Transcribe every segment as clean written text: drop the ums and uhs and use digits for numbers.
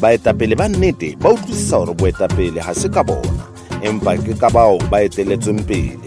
Baetapele ba nnete ba utlwisisa hore boetapele ha se ka bona, empa ke ka bao ba eteletsweng pele.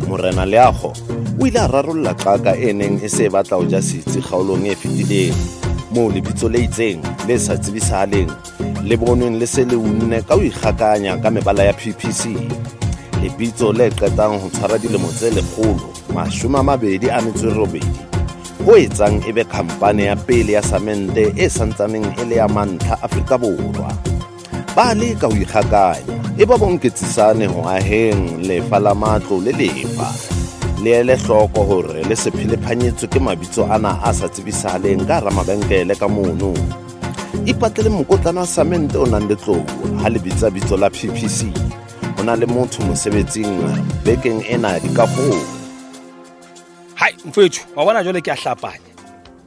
Morena Leago o ile a rarolla qaka e neng e se e batla ho ja setsi kgaolong e fetileng, moo lebitso le itseng le sa tsebisahaleng le bonweng le se le unne ka ho ikgakanya ka mebala ya PPC. Lebitso le qetang ho tshwara dilemo tse 128, ho etsang e be khampane ya pele ya samente e santsaneng e le ya mantlha Afrika Borwa. Ba leka ho ikgakanya, e ba bonketsisane ho aheng lefa la matlo le lefa. Le ele hloko hore le se phelephanyetswe ke mabitso ana a sa tsebisahaleng ka hara mabenkele ka mono. Ipatlele mokotlana wa samente o nang le tlou ha le bitsa bitso la PPC. Ho na le motho mosebetsing bekeng ena dikahong. Hai mfowethu, wa bona jwale ke a hlapanya.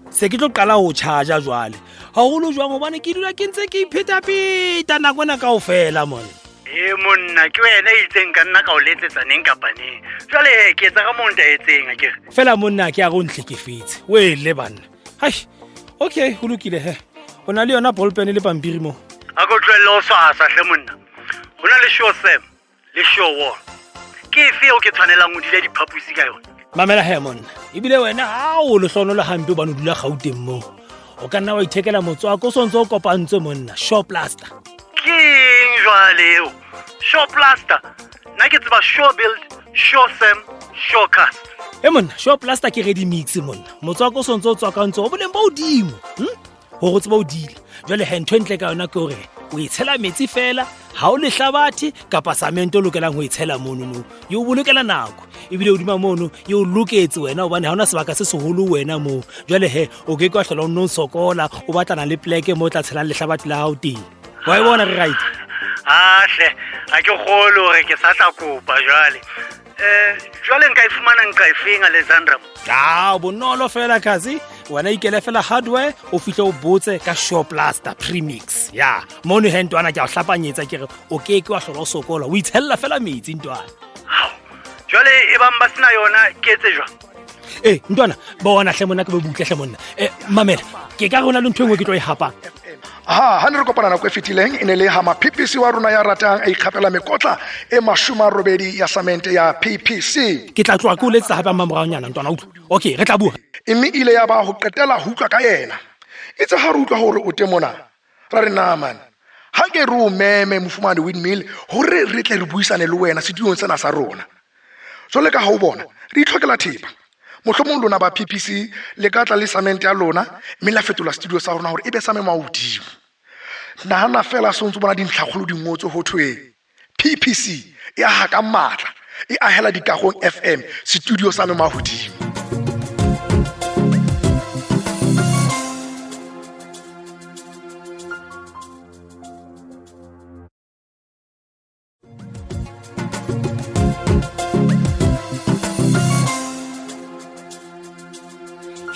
Se ke tlo qala ho charger jwale. Haholo jwang hobane ke dula ke ntse ke iphetapeta nako ena kaofela mona. E monna, ke wena e itseng ka nna ka o letsetsa neng kapa neng. Jwale ke etsa ka moo ntaetseng akere. Fela monna ke a re o ntlhekefetse. Wele banna. Hai. Okay, ho lokile he. O na le yona ballpen le pampiri mo. A ko tlohelle ho swaswa hle monna. Ho na le sure sam le sure wall. Ke efe eo ke tshwanelang ho dula diphaposi ka yona? Mamela he monna. Ebile wena ha o lehlono le hampe hobane o dula Gauteng moo. O ka nna wa ithekela motswako o sontse o kopantswe monna, Sure Plaster. Ke eng jwale eo? Sure Plaster. Nna ke tseba Sure Build, Sure Sam, Sure Cast. E monna, Sure Plaster ke ready mix monna. Motswako o sontse o tswakantswe o boleng bo hodimo. Hore o tsebe o dila. Jwale he ntho e ntle ka yona ke hore o e tshela metsi fela, ha o lehlabathe kapa samente o lokelang ho e tshela mono no. E o bolokela nako, ebile hodima mono e o loketse wena hobane ha hona sebaka se seholo wena moo. Jwale he o ke ke wa hlola o nno sokola o batlana le pleke moo o tla tshelang lehlabathe la hao teng. Wa e bona re right? Ah hle, ha ke kgolo hore ke sa tla kopa jwale. Jwale nka e fumana nqa efeng Alexandra? Ah, bonolo fela kazi. Wena ikele fela hardware o fihle o botse ka Sure Plaster premix. Ya, mono he ntwana ke a o hlapanyetsa ke re o ke ke wa hlola o sokola, o itshella fela metsi ntwana. Hao. Jwale e bang ba sena yona ke etse jwang? Eh, ntwana, bona hle monna ke be butle hle monna. Mamela, ke ka rona le ntho e nngwe ke tlo e hapang. Ha ha ne re kopana nako e fetileng e ne le ha ma-PPC wa rona ya ratang a ikgapela mekotla e 80 ya samente ya PPC. Ke tla tloha ke o letsetsa hape a mmamoraonyana ntwana utlwa. Okay, re tla bua. E mme ile ya ba ho qetela ho utlwa ka yena. Itse ha re utlwa hore o teng mona, ra re na man, ha ke re o meme mofumahadi Windmill hore re tle re buisane le wena setulong sena sa rona. Jwale ka ha o bona, re itlhokela thepa. Mohlomong lona ba PPC le ka tla le samente ya lona mme la fetola studio sa rona hore e be sa memo a hodimo. Nahana fela se o ntse bona dintlhakgolo di ngotswe ho thwe PPC e aha ka matla, e ahela Dikagong FM studio sa memo a hodimo.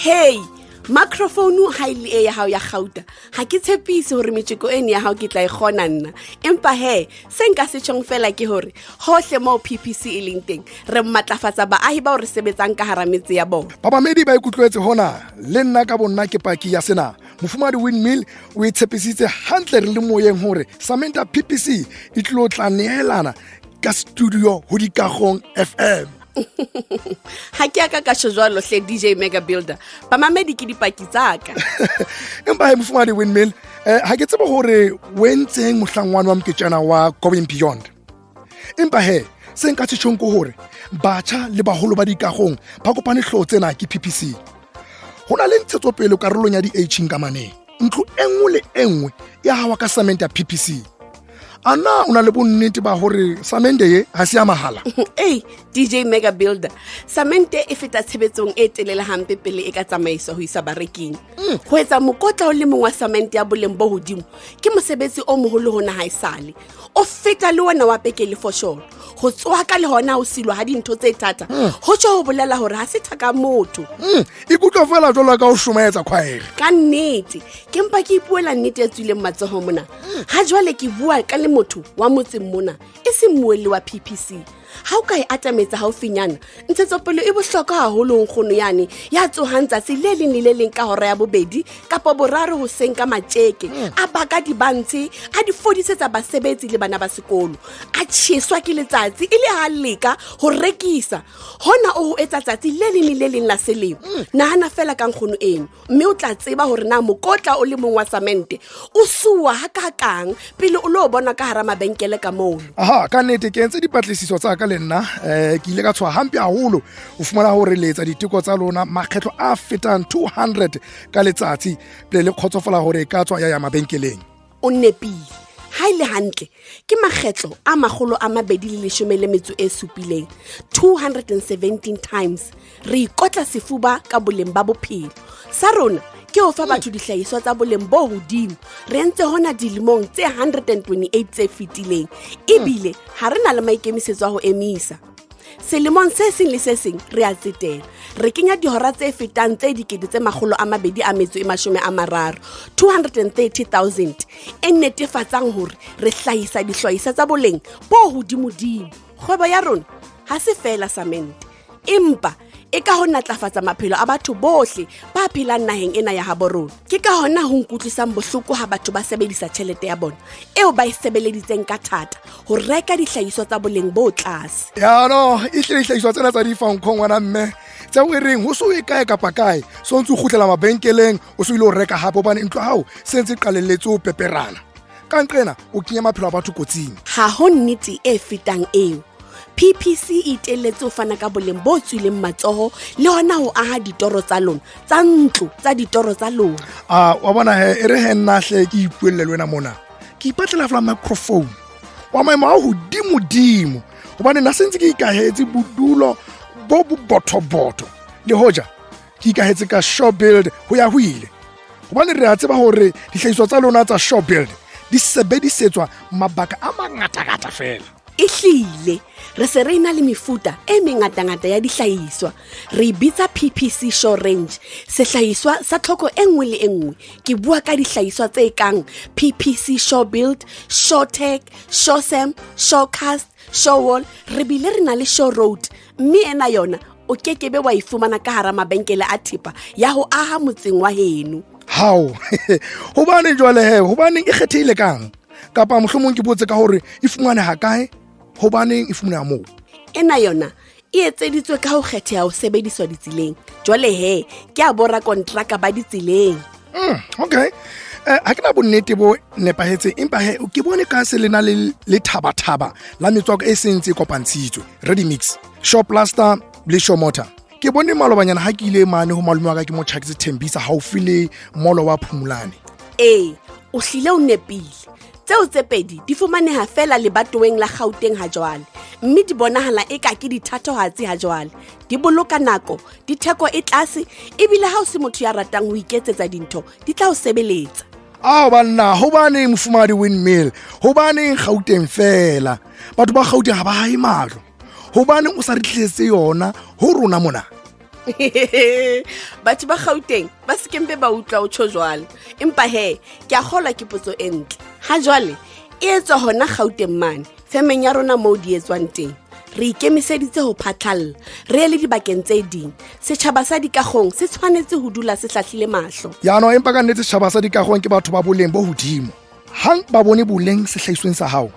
Hey, microphone ha e le e ya hao ya gauta, ha ke tshepise hore metjeko eno ya hao ke tla e kgona nna. Empa he, se nka se tjhong fela ke hore hohle moo PPC e leng teng, re matlafatsa baahi bao re sebetsang ka hara metse ya bona. Babamedi ba ikutlwetse hona, le nna ka bonna ke paki ya sena. Mofumahadi Windmill o e tshepisitse hantle re le moyeng hore Samenta PPC e tlilo tla neelana ka studio ho Dikagong FM. Ha ke a ka ka tjho jwalo hle DJ Mega Builder. Bamamedi ke dipaki tsa ka. Empa he mofumahadi Windmill, ha ke tsebe hore o entseng mohlangwane wa moketjana wa Going Beyond. Empa he, se nka se tjhong ke hore batjha le baholo ba Dikagong ba kopane hlooho tsena ke PPC. Ho na le ntshetsopele karolong ya di-H nkamaneng. Ntlo e nngwe le e nngwe e hawa ka cement ya PPC. A na o na le bonnete ba hore samente ye ha se ya mahala? Ei, DJ Mega Builder, samente e feta tshebetsong e telele hampe pele e ka tsamaiswa ho isa bareking. Ho etsa mokotla o le mong wa samente ya boleng bo hodimo ke mosebetsi o moholo hona ha esale. O feta le ona wa peke le fosholo. Ho tswaka le hona ho silwa ha dintho tse thata ho tjho ho bolela hore ha se thaka motho. Ikutlwa fela jwalo ka o shomaetsa khwaere. Ka nnete, ke mpa ke ipuela nnete e tswileng matsoho mona. Ha jwale ke bua ka le motho wa motseng mona, e seng mmuelli wa PPC. Ha o ka e atametsa haufinyana, ntshetsopele e bohlokwa haholo ho nkgono yane ya tsohang tsatsi le leng le le leng ka hora ya 2 kapa 3 hoseng ka matjeke, a baka dibantshe, a di fodisetsa basebetsi le bana ba sekolo, a tjheswa ke letsatsi e le ha leka ho rekisa. Hona o ho etsa tsatsi le leng le le leng la selemo. Nahana fela ka nkgono eno, mme o tla tseba hore na mokotla o le mong wa samente o suwa hakakang pele o lo bona ka hara mabenkele ka mono. Aha, ka nnete ke entse dipatlisiso tsa ka le nna. Ke ile ka tshoha hampe haholo ho fumana hore le etsa diteko tsa lona makgetlo a fetang 200 ka letsatsi pele le kgotsofala hore e ka tswa ya ya mabenkeleng. O nepile. Ha e le hantle ke makgetlo a 217, 217 times re ikotla sefuba ka boleng ba bophelo. Sa rona ke ho fa batho dihlahiswa tsa boleng bo hodimo. Re entse hona dilemong tse 128 tse fetileng, ebile ha re na le maikemisetso a ho emisa. Selemong se seng le se seng re a tsetela, re kenya dihora tse fetang tse 230,000, 230,000, e netefatsang hore re hlahisa dihlahiswa tsa boleng bo hodimodimo. Kgwebo ya rona ha se feela samente, empa e ka ho natlafatsa maphelo a batho bohle ba phelang naheng ena ya habo rona. Ke ka hona ho nkutlwisang bohloko ha batho ba sebedisa tjhelete ya bona eo ba e sebeleditseng ka thata ho reka dihlahiswa tsa boleng bo tlase. Ya no, e hlile dihlahiswa tsena tsa di fa nkgo ngwana mme, tseo e reng ho so e kae kapa kae, so ntse o kgutlela mabenkeleng, o so ile o reka hape hobane ntlo ya hao se ntse e qalelletse ho peperana. Ka nqena o kenya maphelo a batho kotsing. Ha ho nnete e fetang eo. PPC e itelletse ho fana ka boleng bo tswileng matsoho le hona ho aha ditoro tsa lona, tsa ntlo, tsa ditoro tsa lona. A wa bona he, e re he nna hle ke ipuelle le wena mona. Ke ipatlela fela microphone wa maemo a hodimodimo, hobane nna se ntse ke ikahetse bodulo bo bo bothobotho, le hoja ke ikahetse ka Sure Build ho ya ho ile. Hobane re a tseba hore dihlahiswa tsa lona tsa Sure Build di sebedisetswa mabaka a mangatangata fela. Ehlile, re se re na le mefuta e mengatangata ya dihlahiswa. Re e bitsa PPC Sure Range, sehlahiswa sa tlhoko e nngwe le e nngwe. Ke bua ka dihlahiswa tse kang PPC Sure Build, Sure Tech, Sure Sam, Sure Cast, Sure Wall, re bile re na le Sure Road, mme ena yona o kekebe wa e fumana ka hara mabenkele a thepa ya ho aha motseng wa heno. Hao, hobane jwale he, hobaneng e kgethehile kang? Kapa mohlomong ke botse ka hore e fumaneha kae, hobaneng e fumaneha moo? Ena yona e etseditswe ka ho kgetheha ho sebediswa ditseleng. Jwale he, ke a borakontraka ba ditseleng. Okay. Ha ke na bonnete bo nepahetseng, empa he ke bone ka se lena le lethabathaba la metswako e seng ntse e kopantshitswe, ready mix, Sure Plaster le Sure Mortar. Ke bone malobanyana ha ke ile mane ho malome wa ka ke mo tjhaketse Thembisa haufi le molo wa Phumulane. Ee, o hlile o nepile. Tseo tse pedi di fumaneha fela lebatoweng la Gauteng ha jwale, mme di bonahala eka ke dithatohatsi ha jwale. Di boloka nako, di theko e tlase, ebile ha o se motho ya ratang ho iketsetsa dintho, di tla o sebeletsa. Ao banna, hobaneng mofumahadi Windmill? Hobaneng Gauteng fela? Batho ba Gauteng ha ba hae matlo. Hobaneng o sa re tlisetse yona ho rona mona? Batho ba Gauteng ba se kempe ba utlwa o tjho jwalo, empa he ke a kgolwa ke potso e ntle. Ha jwale e etswa hona Gauteng mane, femeng ya rona moo di etswang teng. Re ikemiseditse ho phatlalla, re ye le dibakeng tse ding. Setjhaba sa Dikagong se tshwanetse ho dula se hlahlile mahlo. Ya no, empa ka nnete setjhaba sa Dikagong ke batho ba boleng bo hodimo. Hang ba bone boleng sehlahisweng sa hao,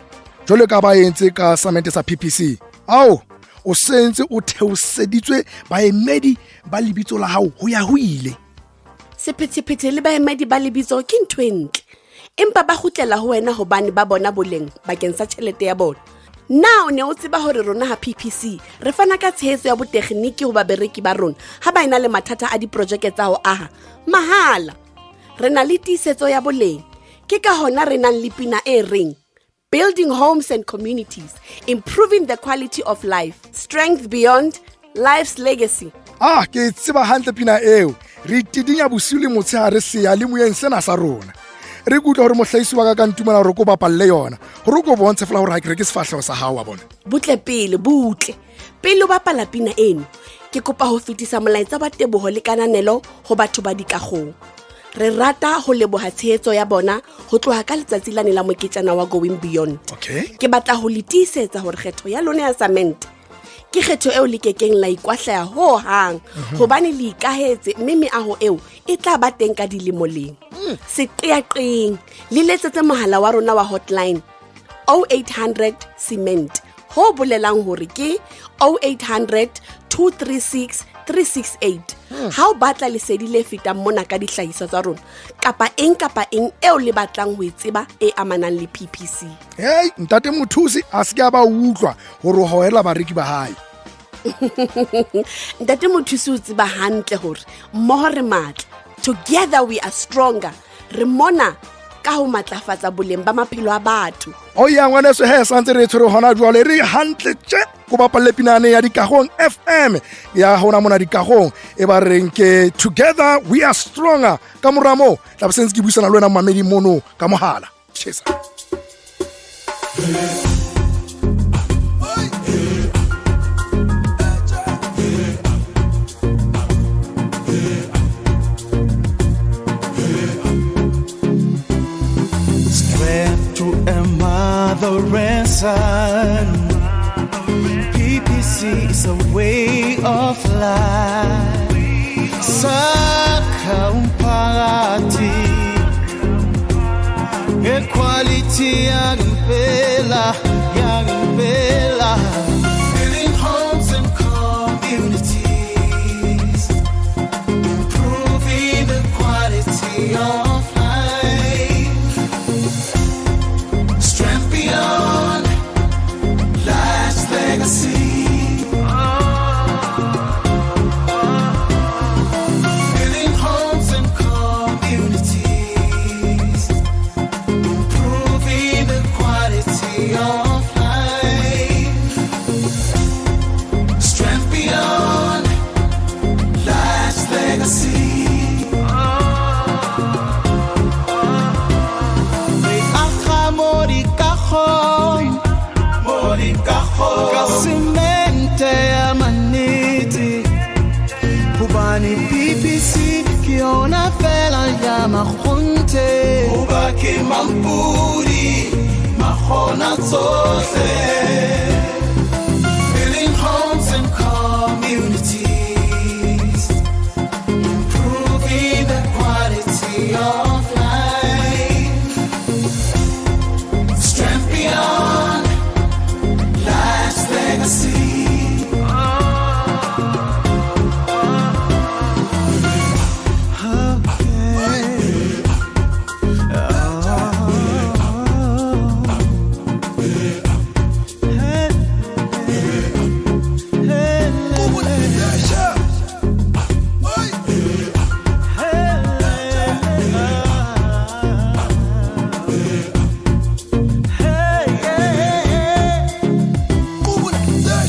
jwalo ka ba entse ka samente sa PPC. Ao, o sentse o theoseditswe baemedi ba lebitso la hao ho ya ho ile. Sephethephethe le baemedi ba lebitso ke ntho e ntle, empa ba kgutlela ho wena hobane ba bona boleng bakeng sa tjhelete ya bona. Na o ne o tseba hore rona ha PPC re fana ka tshehetso ya botekgniki ho babereki ba rona ha ba ena le mathata a diprojeke tsa ho aha mahala? Re na le tiisetso ya boleng, ke ka hona re nang le pina e reng Building homes and communities, improving the quality of life, strength beyond life's legacy. Ah, ke tseba hantle pina eo. Re tidinya bosiu le motshehare seyalemoyeng sena sa rona. Re kutlwa hore mohlahisi wa ka ka ntumela hore ko bapalle yona, hore o ko bontshe fela hore ha ke reke sefahleho sa hao wa bona. Butle pele, butle. Pele o bapala pina eno, ke kopa ho fetisa molaetsa wa teboho le kananelo ho batho ba dikagong. Re rata ho leboha tshehetso ya bona ho tloha ka letsatsi lane la moketjana wa Going Beyond. Okay. Ke batla ho le tiisetsa hore kgetho ya lona ya samente ke kgetho eo le kekeng la ikwahlaya ho hang, hobane le ikahetse mme meaho eo e tla ba teng ka dilemo-lemo. Seqeaqeng le letsetse mohala wa rona wa hotline 0800 cement, ho bolelang hore ke 0800 236 368. Ha o batla lesedi le fetang mona ka dihlahiswa tsa rona kapa eng kapa eng eo le batlang ho e tseba e amanang le PPC. Hei, ntate Mothusi a se ke a ba utlwa hore o hohela bareki ba hae. Ntate Mothusi o tseba hantle hore mmoho re matla, together we are stronger. Re mona ka ho matlafatsa boleng ba maphelo a batho. O ya ngwaneso, he santse re tshwere hona jwale, re hantle tje ko bapalle pinane ya Dikagong FM ya hona mona Dikagong e ba reng ke Together We Are Stronger. Ka mora moo tla bo sentse ke buisana le wena mamedi mono ka mohala. Tjhesa. Strength to a mother and son. PPC is a way of life. Sakha umphakathi ngequality yangempela, yangempela. Building homes and communities, improving the quality of life. Strength beyond life's legacy. Building homes and communities, improving the quality of life. Strength beyond life's legacy. Re aga mo dikagong, mo dikagong, ka semente ya mannete, hobane PPC ke yona fela ya makgonthe. Hoba ke mampudi, makgona tsohle. Building homes and communities, improving the quality of life. Strength beyond life's legacy.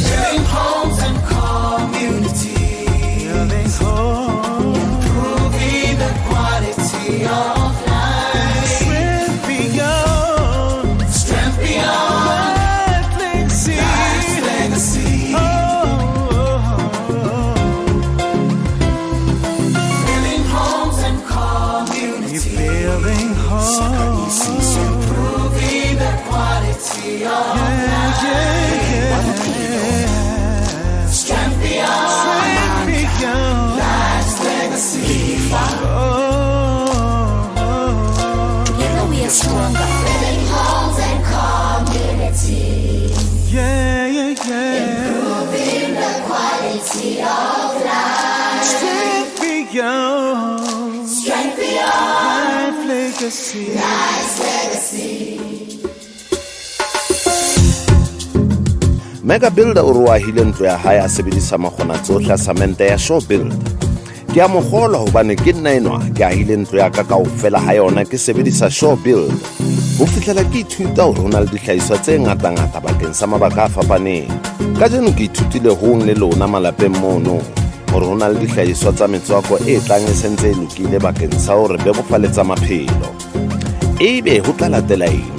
Building homes and communities, improving the quality of life. Strength beyond, strength beyond life's legacy. Building homes and communities, building homes, improving the quality of life. Strength beyond life's legacy. Together we are stronger. Building homes and communities. Yeah, yeah, yeah. Improving the quality of life. Strength beyond, Strength beyond life legacy. life's legacy. Mega Builder o re o ahile ntlo ya hae a sebedisa makgona tsohle a samente ya Sure Build. Ke a mo kgolwa hobane ke nna enwa ke ahile ntlo ya ka kaofela ha yona ke sebedisa Sure Build. Ho fihlela ke ithuta hore ho na le dihlahiswa tse ngatangata bakeng sa mabaka a fapaneng. Kajeno ke ithutile hong le lona malapeng mono hore ho na le dihlahiswa tsa metswako e tlang e sentse e lokile bakeng sa hore bebofaletsa maphelo. Ebe ho tla latela eng?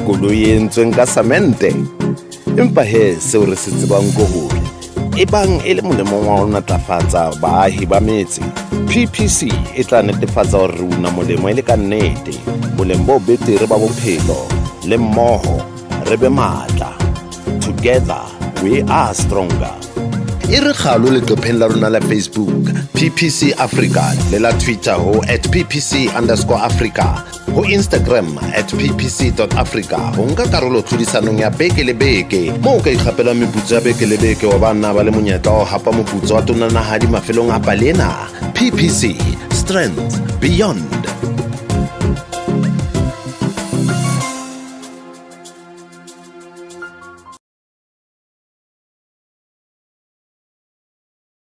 Koloi e entsweng ka samente? Empa he seo re se tsebang ke hore ebang e le molemong wa ho natlafatsa baahi ba metse, PPC e tla netefatsa hore re una molemo e le ka nnete, boleng bo betere ba bophelo le mmoho re be matla. Together we are stronger. E re kgalo leqepheng la rona la Facebook PPC Africa le la Twitter ho at PPC underscore Africa ho Instagram at ppc.africa ho nka karolo tlhodisanong ya beke le beke moo o ka ikgapelang meputso ya beke le beke wa banna ba le monyetla wa ho hapa moputso wa tonanahadi mafelong a palena. PPC, strength beyond.